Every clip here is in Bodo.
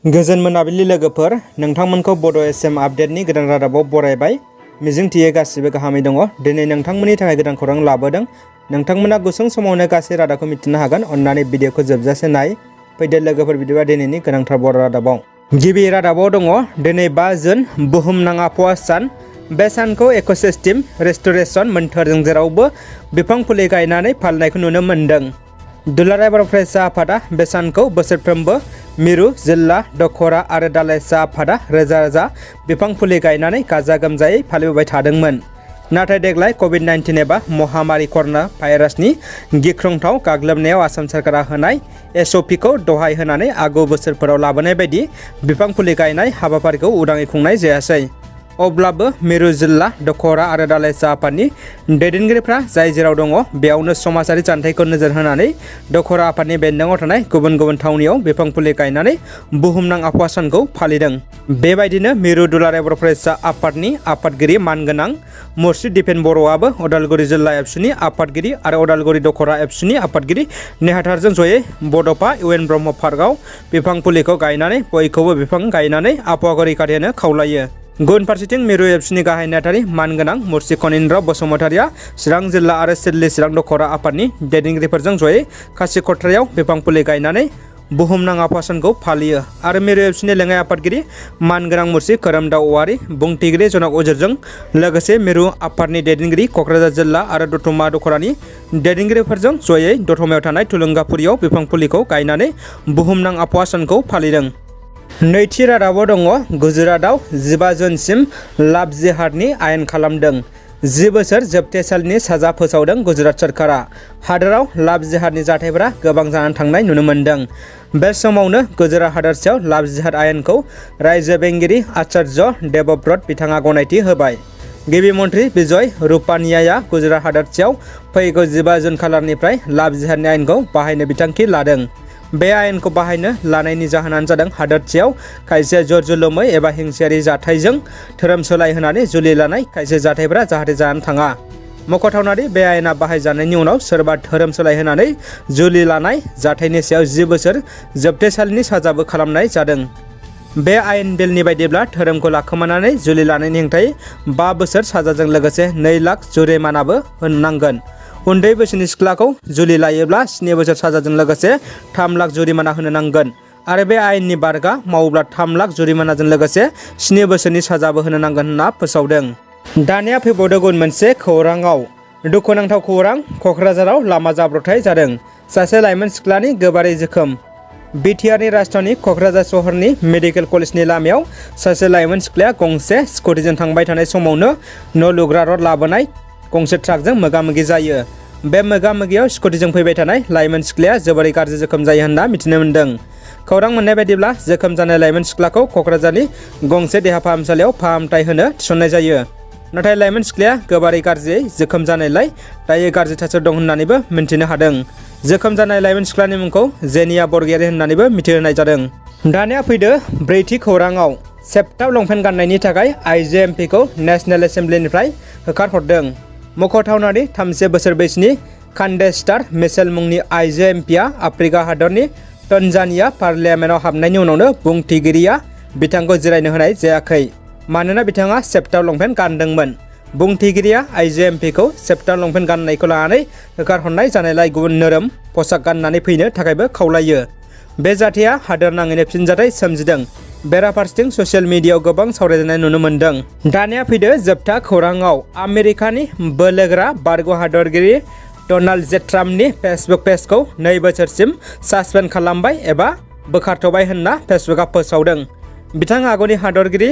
गोजोन मोनाबिलि लोगोफोर नोंथांमोनखौ बड' एसएम आपडेटनि गोदान रादाबाव बरायबाय। मिजिंथियो गासिबो गाहामै दङ। दिनै नोंथांमोननि थाखाय गोदान खौरां लाबोदों। नोंथांमोना गुसुं समावनो गासै रादाबखौ मिथिनो हागोन। अन्नानै भिडिअखौ जोबजासे नाय। फैदो लोगोफोर बिदिबा दिनैनि गोनांथार बर' रादाबाव। गिबि रादाबाव दङ दिनै 5 जुन बुहुमनां आबहावा सान। बे सानखौ इक'सिस्टेम रेस्ट'रेसन मोन्थोरजों जेरावबो बिफां फुलि गायनानै फालिनायखौ नुनो मोन्दों। दुलाराय बर' फरायसा आफादा बे सानखौ बोसोरफ्रोमबो मिरु जिल्ला दख'रा आरो दालाइसा आफादा रोजा रोजा बिफां फुलि गायनानै गाजा गोमजायै फालिबोबाय थादोंमोन। नाथाय देग्लाय कभिड-19 एबा महामारि कर'ना भाइरासनि गिख्रंथाव गाग्लोबनायाव आसाम सोरखारा होनाय एसअपिखौ दहाय होनानै आगु बोसोरफोराव लाबोनाय बायदि बिफां फुलि गायनाय हाबाफारिखौ उदाङै खुंनाय जायासै। अब्लाबो मिरु जिल्ला दख'रा आरो दालाइसा आफादनि दैदेनगिरिफ्रा जाय जेराव दङ बेयावनो समाजारि जानथाइखौ नोजोर होनानै दख'रा आफादनि बेन्दोङाव थानाय गुबुन गुबुन थावनियाव बिफां फुलि गायनानै बुहुमनां आबहावा सानखौ फालिदों। बेबायदिनो मिरु दुलाराय बर' फरायसा आफादनि आफादगिरि मानगोनां मुर्शि दिपेन बर'आबो उदालगुरि जिल्ला एबसुनि आफादगिरि आरो उदालगुरि दख'रा एबसुनि आफादगिरि नेहाथारजों जयै बड'फा इउएन ब्रह्म पार्कआव बिफां फुलिखौ गायनानै बयखौबो बिफां गायनानै आबहावाखौ रैखाथि होनो खावलायो। गुबुन फारसेथिं मिरु एबसुनि गाहाय नेहाथारि मानगोनां मुर्शि कनिन्द्र बसुमतारिया चिरां जिल्ला आरो सिडली चिरां दख'रा आफादनि दैदेनगिरिफोरजों जयै खासिक'ट्रायाव बिफां फुलि गायनानै बुहुमनां आबहावा सानखौ फालियो आरो मिरु एबसुनि लेङाइ आफादगिरि मानगोनां मुर्शि खोरोमदाव औवारि बुंथिगिरि जनक उजिरजों लोगोसे मिरु आफादनि दैदेनगिरि क'क्राझार जिल्ला आरो दतमा दख'रानि दैदेनगिरिफोरजों जयै दतमायाव थानाय थुलुंगाफुरियाव बिफां फुलिखौ गायनानै बुहुमनां आबहावा सानखौ फालिदों। नैथि रादाबाव दङ गुजरातआव 15 जुनसिम लाभ जिहादनि आयेन खालामदों। 10 बोसोर जोबथेसालिनि साजा फोसावदों गुजरात सोरखारा। हादोराव लाभ जिहादनि जाथायफोरा गोबां जानानै थांनाय नुनो मोन्दों। बे समावनो गुजरात हादोरसायाव लाभ जिहाद आयेनखौ रायजो बेंगिरि आचार्य देबव्रत बिथाङा गनायथि होबाय। गिबि मन्थ्रि बिजय रुपानियाया गुजरात हादोरसायाव फैगौ 15 जुन खालारनिफ्राय लाभ जिहादनि आयेनखौ बाहायनो बिथांखि लादों। बे आयेनखौ बाहायनो लानायनि जाहोनानो जादों हादोरसायाव खायसे जर जुलुमै एबा हिंसायारि जाथायजों धोरोम सोलायहोनानै जुलि लानाय खायसे जाथायफोरा जाहाथे जानानै थाङा। मख'थावनादि बे आयेना बाहायजानायनि उनाव सोरबा धोरोम सोलायहोनानै जुलि लानाय जाथायनि सायाव 10 बोसोर जोबथेसालिनि साजाबो खालामनाय जादों। बे आयेन बिलनि बायदिब्ला धोरोमखौ लाखोमानानै जुलि लानायनि हेंथायै 5 बोसोर साजाजों लोगोसे 2 लाख जुरिमानाबो होनांगोन। उन्दै बैसोनि सिख्लाखौ जुलि लायोब्ला 7 बोसोर साजाजों लोगोसे 3 लाख जुरिमाना होनो नांगोन आरो बे आयेननि बारगा मावोब्ला 3 लाख जुरिमानाजों लोगोसे 7 बोसोरनि साजाबो होनो नांगोन होनना फोसावदों। दानिया फैबावदों गुबुन मोनसे खौराङाव। दुखुनांथाव खौरां, क'क्राझाराव लामा जाब्रबथाय जादों। सासे लाइमोन सिख्लानि गोबारै जोखोम। बिटिआरनि राजधानी क'क्राझार सहरनि मेडिकेल कलेजनि लामायाव सासे लाइमोन सिख्लाया गंसे स्कुटिजों थांबाय थानाय समावनो न' लुग्रा रड लाबोनाय गंसे ट्राकजों मोगा-मोगि जायो। बे मोगा-मोगियाव स्कुटिजों फैबाय थानाय लाइमोन सिख्लाया जोबोरै गाज्रि जोखोम जायो होनना मिथिनो मोन्दों। खौरां मोननाय बायदिब्ला जोखोम जानाय लाइमोन सिख्लाखौ क'क्राझारनि गंसे देहा फाहामसालियाव फाहामथाय होनो थिसननाय जायो। नाथाय लाइमोन सिख्लाया गोबारै गाज्रियै जोखोम जानायलाय दायो गाज्रि थासारियाव दं होननानैबो मिन्थिनो हादों। जोखोम जानाय लाइमोन सिख्लानि मुंखौ जेनिया बरगयारि होननानैबो मिथिहोनाय जादों। दानिया फैदो ब्रैथि खौराङाव। सेपटाव लंपेन्ट गाननायनि थाखाय आइजो एमपिखौ नेशनेल एसेम्ब्लिनिफ्राय होखारहरदों। मख'थावनादि 30 बोसोर बैसोनि कान्डेस्टार मिचेल मुंनि आइजो एमपिआ आफ्रिका हादरनि तन्जानिया पार्लियामेन्टआव हाबनायनि उनावनो बुंथिगिरिया बिथांखौ जिरायनो होनाय जायाखै मानोना बिथाङा सेपटाव लंपेन्ट गानदोंमोन। बुंथिगिरिया आइजो एमपिखौ सेपटाव लंपेन्ट गाननायखौ लानानै होखारहरनाय जानायलाय गुबुन नोरोम पसाक गाननानै फैनो थाखायबो खावलायो। बे जाथाया हादोरनाङैनो फिनजाथाय सोमजिदों। बेराफारसेथिं ससियेल मिडियायाव गोबां सावरायजानाय नुनो मोन्दों। दानिया फैदो जोबथा खौराङाव। आमेरिकानि बोलोगोरा बारग' हादरगिरि डनाल्ड जे ट्राम्पनि फेसबुक पेजखौ 2 बोसोरसिम सासपेन्ड खालामबाय एबा बोखारथ'बाय होनना फेसबुकआ फोसावदों। बिथां आगुनि हादरगिरि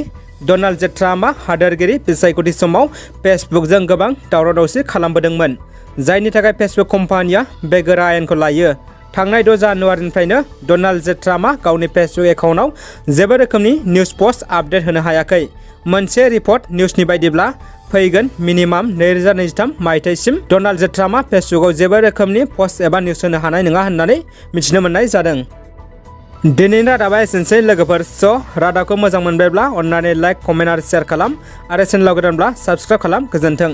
डनाल्ड जे ट्राम्पआ हादोरगिरि बिसायख'थि समाव फेसबुकजों गोबां दावराव-दावसि खालामबोदोंमोन, जायनि थाखाय फेसबुक कम्पानिया बे गोरा आयेनखौ लायो। थांनाय 6 जानुवारिनिफ्रायनो डनाल्ड जे ट्राम्पआ गावनि फेसबुक एकाउन्टआव जेबो रोखोमनि निउस पस्ट आपडेट होनो हायाखै। मोनसे रिपर्ट निउसनि बायदिब्ला फैगोन मिनिमाम 2023 मायथाइसिम डनाल्ड जे ट्राम्पआ फेसबुकआव जेबो रोखोमनि पस्ट एबा निउस होनो हानाय नङा होननानै मिथिनो मोननाय जादों। दिनैनि रादाबा एसेनोसै लोगोफोर। रादाबखौ मोजां मोनबायब्ला अन्नानै लाइक, कमेन्ट आरो शेयार खालाम आरो चेनेलाव गोदानब्ला साबस्क्राइब खालाम। गोजोन्थों।